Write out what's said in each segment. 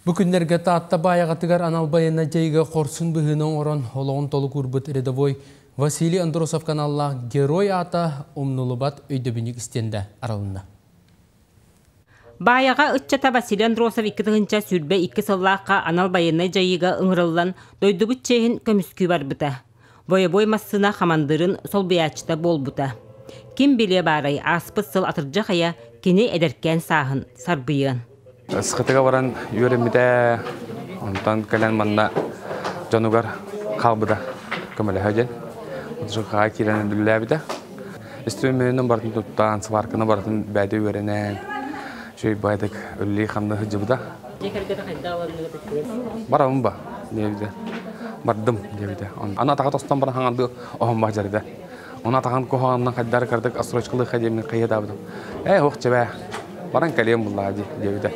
Бу күннэргэ Таатта Баайаҕатыгар анал байыаннай дьайыыга хорсун быһыыны оҥорон олоҕун толук уурбут рядовой Василий Андросовка аналлаах Герой аата умнулубат өйдөбүнньүк истиэндэ арылынна. Баайаҕа ыччата Василий Андросов 2022 сыллаахха анал байыаннай дьайыыга ыҥырыллан дойдубут чиэһин көмүскүү барбыта. Бойобуой массыына хамандыырын солбуйааччыта буолбута. Ким билиэ баарай, ааспыт сыл атырдьах ыйа кини эдэркээн сааһын сарбыйыан. Схытыга баран үөрэммитэ, онтон кэлэн манна дьонугар хаалбыта көмөлөһө диэн. Хаҕа киирэн үлэлээбитэ. Инструменын барытын туттан, сварканы барытын бэйэтэ үөрэнэн, үчүгэй баайдык үлэлии-хамныы сылдьыбыта. Дьиэ кэргэнэ хайдах ылынныгыт? Барабын ба, диэбитэ. Бардым, диэбитэ. Аны атаҕа тостон баран хаҥардыы оһон баһдьарда. Оны атаҕын куһаҕанынан хайдары кырдык отсрочкалыахха диэммин хайыатаабытым. Ээ, ох чэбээ, баран кэлиэм буллаа дии, диэбитэ.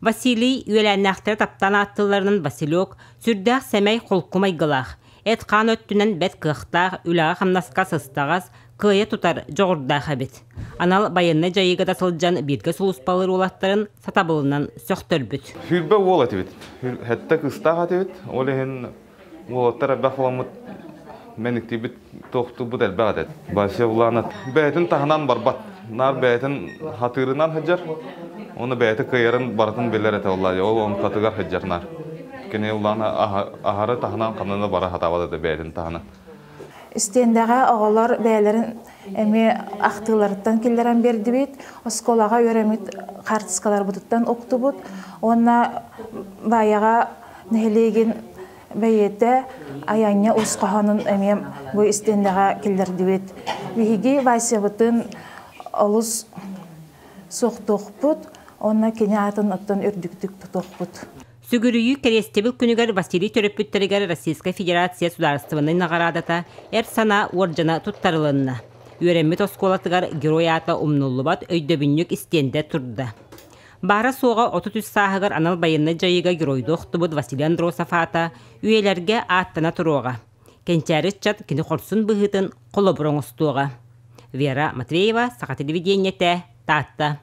Василий үөлээннээхтэрэ таптаан ааттыылларынан Василек сүрдээх сэмэй холку майгылаах, эт-хаан өттүнэн бэрт кыахтаах, үлэҕэ-хамнаска сыстаҕас, кыайа тутар дьоҕурдаах эбит. Анал байыаннай дьайыыга да сылдьан бииргэ сулууспалыыр уолаттарын сатабылынан сөхтөрбүт. Сүүрбэ уол этибит. Сэттэ кыыстаах этибит. Ол иһин уолаттар элбэх буоламмыт мэниктиибит туохтуурбут элбэх этэ. Вася Уланов бэйэтин таһынан барбат. Наар бэйэтин хатыырынан сылдьар. Уонна бэйэтэ кыайарын барытын билэр этэ ол Ол онтатыгар сылдьар наар. Кини Улана аһары таһынан ханна да бара сатаабат этэ бэйэтин таһынан. Истиэндэҕэ оҕолор бэйэлэрин эмиэ ахтыыларыттан киллэрэн биэрдибит, оскуолаҕа үөрэммит хаартыскаларбытыттан уктубут уонна Баайаҕа нэһилиэгин бэйиэтэ Айанньа ус хоһоонун эмиэ бу истиэндэҕэ киллэрдибит. Биһиги Васябытын олус суохтуохпут уонна кини аатын оттон үрдүктүк тутуохпут. Сүгүрүйүү кэриэстэбил күнүгэр Василий төрөппүттэригэр Российскай Федерация судаарыстыбаннай наҕараадата Эр санаа уордьана туттарылынна. Үөрэммит оскуолатыгар Герой аата умнуллубат өйдөбүнньүк истиэндэ турда. Баара-суоҕа 33 сааһыгар анал байыаннай дьайыыга геройдуу охтубут Василий Андросов аата үйэлэргэ ааттана туруоҕа. Кэнчээри ыччат кини хорсун быһыытын холобур оҥостуоҕа. Вера Матвеева, Саха телевидениетэ, Таатта.